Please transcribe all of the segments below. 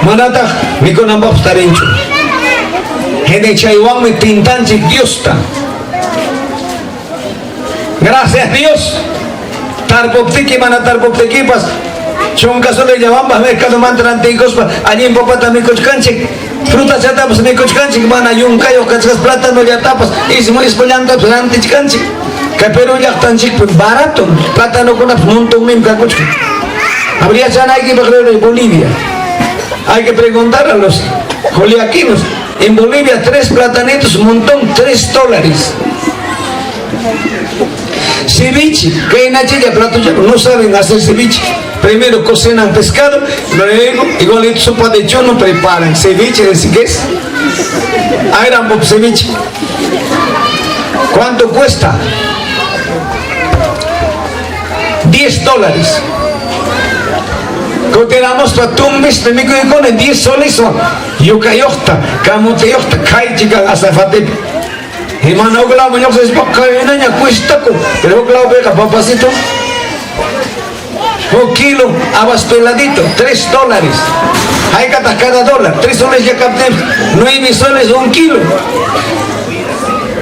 Manataq mikunanpaqpas tarinchu. Hina chaywanmi tintanchik Diosta. Gracias Dios. Tarpuptiki mana tarpuptikipas chunka solellawanpas mercadomanta rantiykuspa allin papata mikuchkanchik, frutachatapas mikuchkanchik, mana yunkayuq kachkas platanollatapas ismu ismullantapas rantichkanchik. Kay Perú llaqtanchikpi barato platanokunapas montonninmi kakuchkan. Habría yachanaykipaq riray Bolivia. Hay que preguntar a los juliaquinos. En Bolivia 3 platanitos, montón, $3. Ceviche, kaynachilla platocha, no saben hacer ceviche. Primero cocinan pescado, luego igualito sopa de chono preparan. Ceviche, ¿qué es? Ayran ceviche. ¿Cuánto cuesta? $10. Kutiramuspa tumbispi mikuykuna 10 soles yukayuqta, kamutiyuqta, kaychikan azafatipi. Imana huk lawman lluqsispa kaynaña cuestakun, pero huk lawpiqa papacito huk kilo habas peladito, $3. Haykataq cada dólar? 3 soles ya kaptin 9 soles un kilo.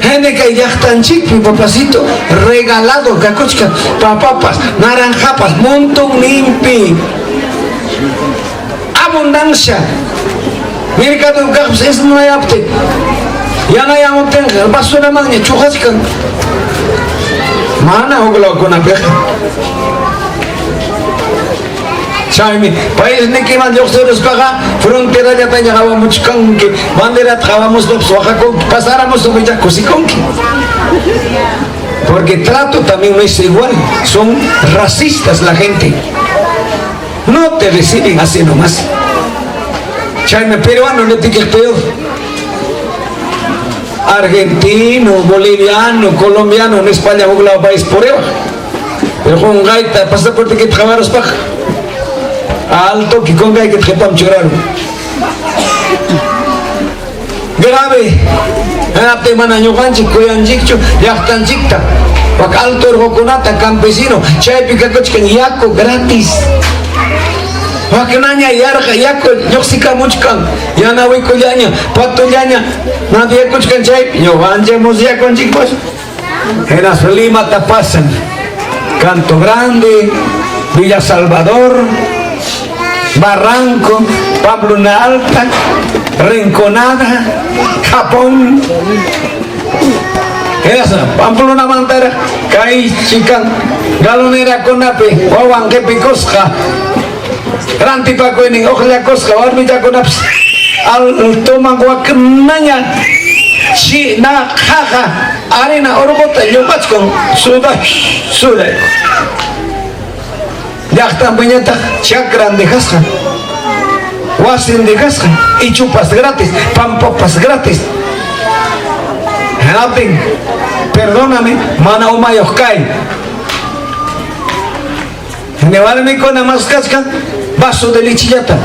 Hene kay llaqtanchikpi papacito regalado kakuchkan papapas, naranjapas, montonninpi. Abundancia. Mercado kaqpas ismunayaptin yanayamuptinqa basuramanña chuqachkan. Mana huk lawkunapiqa. Chaymi paisnikiman lluqsiruspaqa fronterallataña qawamuchkanki, banderata qawamuspapas waqakunki, pasaramuspa ichaqa kusikunki. Porque trato también no es igual, son racistas la gente. No te reciben así nomás. Chaymi peruano niptiki peor. Argentino, boliviano, colombiano, en España huk law país puriwaq. Pero qunqayta pasaportekita qawaruspaqa alto que kunkaykita qipaman churarun. Grave. Hinaptin mana ñuqanchik kuyanchikchu llaqtanchikta. Wak alto urqukunata campesino chaypi kakuchkan yaku gratis. Waknaña yarqa yaku lluqsikamuchkan yanawikullaña patullaña nadiyakuchkan chaypi ñuqanchik musyakunchikpas. Hinaspa Limata pasan Canto Grande, Villa Salvador, Barranco, Pamplona Alta, Rinconada, Japón. Hinaspa Pamplonamantara kay chikan galonerakunapi wawan qipikusqa rantipakuynin uqllakusqa warmichakunapas altoman waknaña china qaqa arena urquta lluqachkan suday suday. Llaqtanpiñataq chakran dejasqa, wasin dejasqa, ichupas gratis, pampapas gratis. Hinaptin, perdóname, mana umayuq kay. Warmikuna maskachkan vaso de lechillata.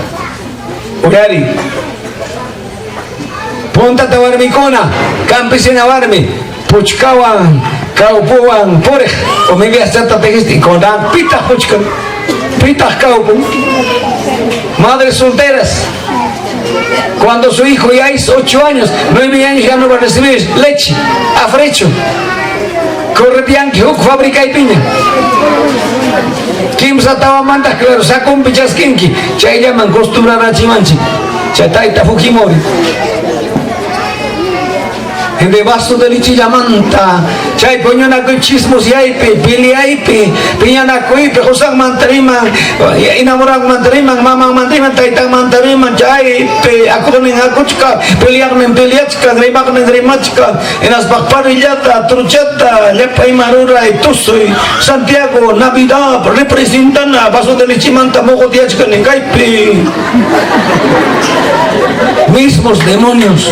Uyari. Puntata warmikuna, campesina warmi, puchkawan, kawpuwan puriq, humillaschata tejiste, kunan pitaq puchkan, pitaq kawpun. Madres solteras, cuando su hijo ya hizo 8 años, 9 años ya no va a recibir leche, afrecho. Correpianki huk fábrica y piña. Kimsa tawamanta, claro, sakumpi chaskinki, chayllaman costumbrarachimanchik. Chay tayta Fujimori. Gente vaso de lichillamanta, chay puñunakuy chismosiyaypi, peleaypi, piñanakuypi, qusanmanta riman, enamoranmanta riman, mamanmanta riman, taytanmanta riman, chaypi akuqnin akuchka, peleaqnin peleachkan, rimaqnin rimachkan, hinaspa parrillata, truchata, llapa ima ruray, tusuy, Santiago, Navidad, representana, vaso de lechimanta moqotiachkan kaypi. Mismos demonios.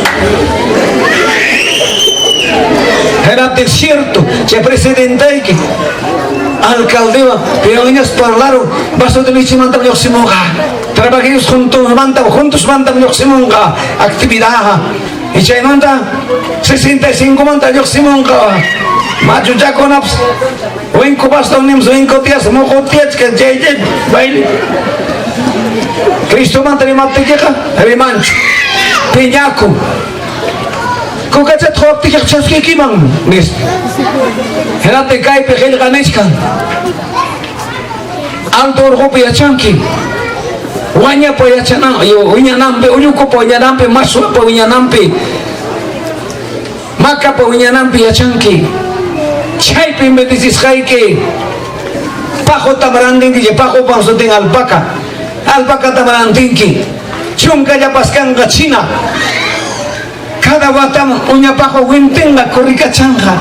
Era cierto, che presidente alcalde, pero ellos parlaron, vaso de lechimanta lluqsimunqa, trabajemos juntos, manta, juntos manta lluqsimunqa, actividad. Y chaymanta 65 manta lluqsimunqa, machuchakunapas, winku bastonnimus, winku tiyas, muqu tiyachkan, chay chay baile. Cristomanta rimaptikiqa rimanchu. Piñakun. Kukachata qowaptikiqa chaskiykiman, nispa. Hinaptin kaypi qillqa nichkan. Alto urqupi yachanki. Wañapa yachanan, wiñananpi, ullukupa wiñananpi, maswapa wiñananpi, makapa wiñananpi yachanki. Chaypim bendecisqayki. Paqutam rantinki, paqupam sutin alpaca. Alpacatam rantinki. Chunkallapas kanqa china. Cada watam uña paqu wintinqa corrikachanqa.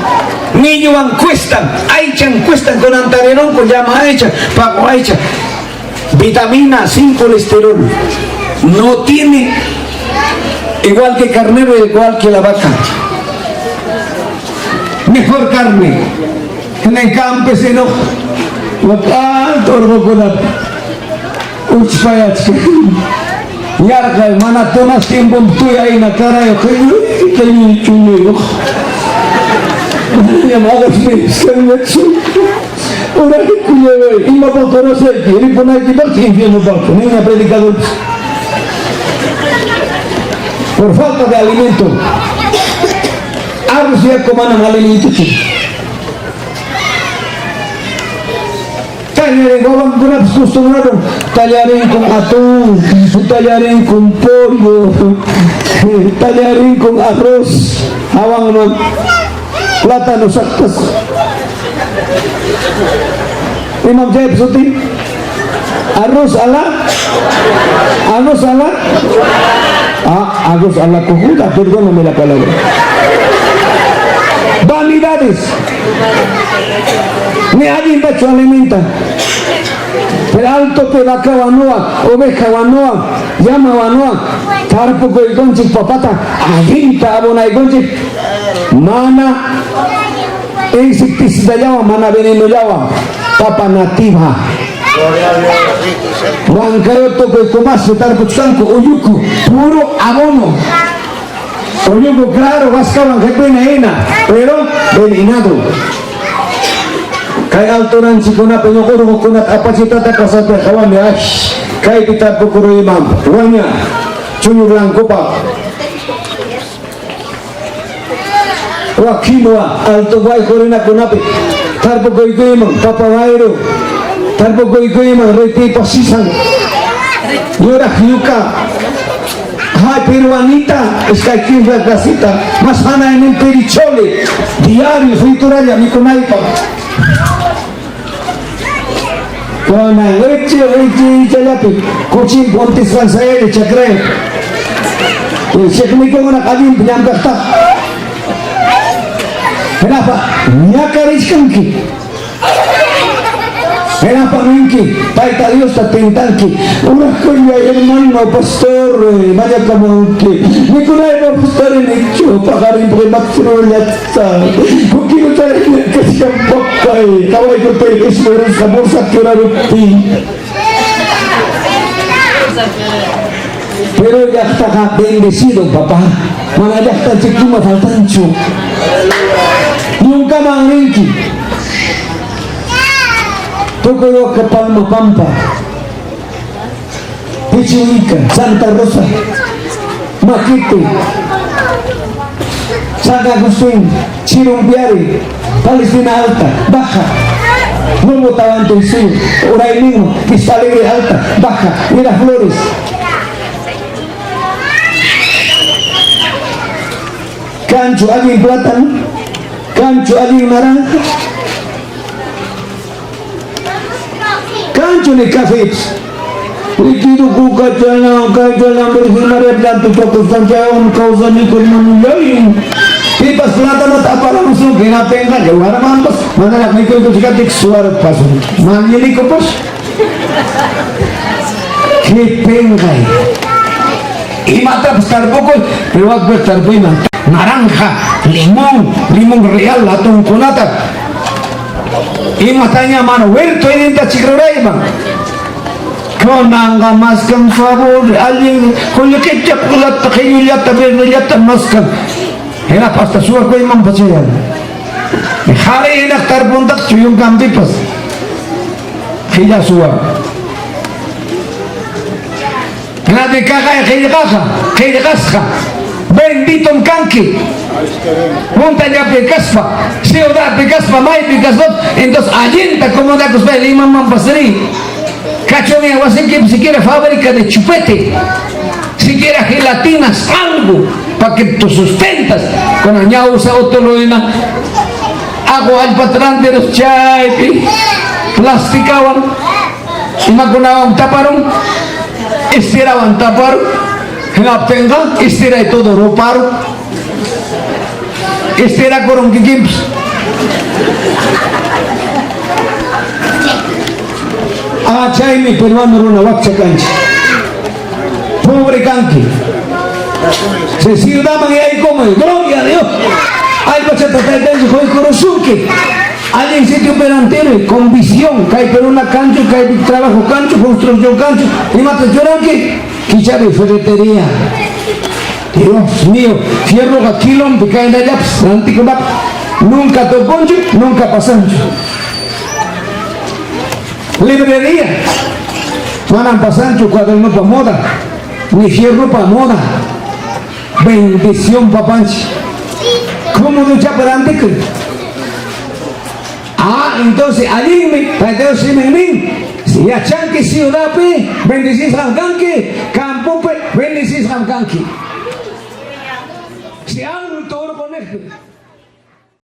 Milluwan cuestan, aychan cuestan kunan tarirunku llama aycha, paqu aycha. Vitamina sin colesterol. No tiene igual que carnero, igual que la vaca. Mejor carne. En el campesino, alto orqokunapi uchpayachkan. Yarqay mana tonas tiempom tuyayna karayuq chunuyuq. Manañam arrasmaykusqanñachu. Uraykullaway imapaq torasayki ripunaykipaqchu infiernopaqchu niña predicadorpas. Por falta de alimento. Arroz yaku manam alimentochu. Tallarin wawankunapas costumbraron tallarin con atún, tallarin con pollo, tallarin con arroz, hawanman plátano saqtasqa. Imam chaypa sutin? Arroz a la arroz a la ah, arroz a la cojuda, perdóname la palabra. Vanidades. Ni allintachu alimentan. Pero altopi vaca wanoa, oveja wanoa, llama wanoa, tarpukuykunchik papata allinta abonaykunchik mana insecticidallawan mana venenollawan papa nativa. Huancayo tukuy comaspi tarpuchkanku ulluku puro abono. Ulluku claro waskawan qipina hina, pero venenado. Kay alturanchikkunapi ñuqa urqukunata apachitata pasaspa qawani ash kaypi tarpukuruyman waña chuñu blancopa wak quinoa alto wayqu runakunapi tarpukuykuyman papa wayru tarpukuykuyman ritipa sisan yuraq yuka hay peruanita iskay kimsa clasita mas hanaynin piricholi diario frituralla mikunaypaq kunan wichi wichi ichallapi kuchin puntisqan sayaylla chakrayuq chiqnikunkuna allinpi llamkaqtaq hinaspa ñakarichkanki Hinaspa ninki, Tayta Diosta tentanki, Urakullay hermano pastor, mañakamunki, mikunaypaq pastor nichu, paqarinpaq imatrullata, huk kilocharayña kachkan papay, qawaykuptiy ismurusqa bolsa churaruptiy. Pero llaqtaqa bendecido papá, mana llaqtanchikkuna faltanchu. Yunkaman rinki. Tukuy waka Palma Pampa, Pichihuica, Santa Rosa, Maquite, San Agustín, Chirumpiari, Palestina Alta, Baja, Nuevo Tahuantinsuyo, Urayningo, Vista Alegre Alta, Baja, Miraflores. Kanchu allin plátano, kanchu allin naranja, kanchu ni café. Liquido kuka chana kay chana Virgen María llanto chakusqan chaywan kawsaniku hermanulláy. Pipas plátano aparamusun hinaptinqa lugarmanpas manaraq mikuykuchkaptik suwarpasun. Mallilikupas. Qué penqay. Imatapas tarpukuy, pero wakpi tarpuyman naranja, limón, limón real, atunkunata. Imataña mana huerto idinta chikrurayman. Kunanqa maskan favor allin qullqicha qulata qillullata verdellata maskan. Hinaspa hasta suwakuyman pachayan. Qhari hinaq tarpuntaqchu yunkanpipas. Qilla suwa. Radikaqay qillqaqa, qillqasqa, Benditom kanki. Montañapi kaspa, ciudadpi kaspa, maypi kaspapas, entonces allinta acomodakuspay Limamanpas riy. Kachunña wasinkipi siquiera fábrica de chupete, siquiera gelatinas, algo, pa que tú sustentas. Kuna ñawsa utuluina, aqu allpa tranteros chaypi, plastikawan, imakunawan taparun, estirawan taparun, hinaptinqa estiray todo ruparun, estirakurun kikinpas. Ah, chaymi peruano runa wakcha kanchik. Pobre kanki. Se ciudadman yaykumuy, gloria a Dios. Allpachata taytanchik quykurusunki. Allin sitio perantiruy, con visión, kaypi runa kanchu, kaypi trabajo kanchu, construcción kanchu, imata churanki, kichari ferretería. Dios mío, fierroqa kilonpi kaynallapas rantikunapaq nunca tukunchu, nunca pasanchu. Librería, manam pasanchu cuadernopa moda, ni fierropa moda. Bendición papanchik. Cómodochapa rantikuy. Ah, entonces allinmi, Tayta Dios simin nin, yachanki ciudadpi, bendecisqam kanki, campopi, bendecisqam kanki. Si alto orqo niqpi.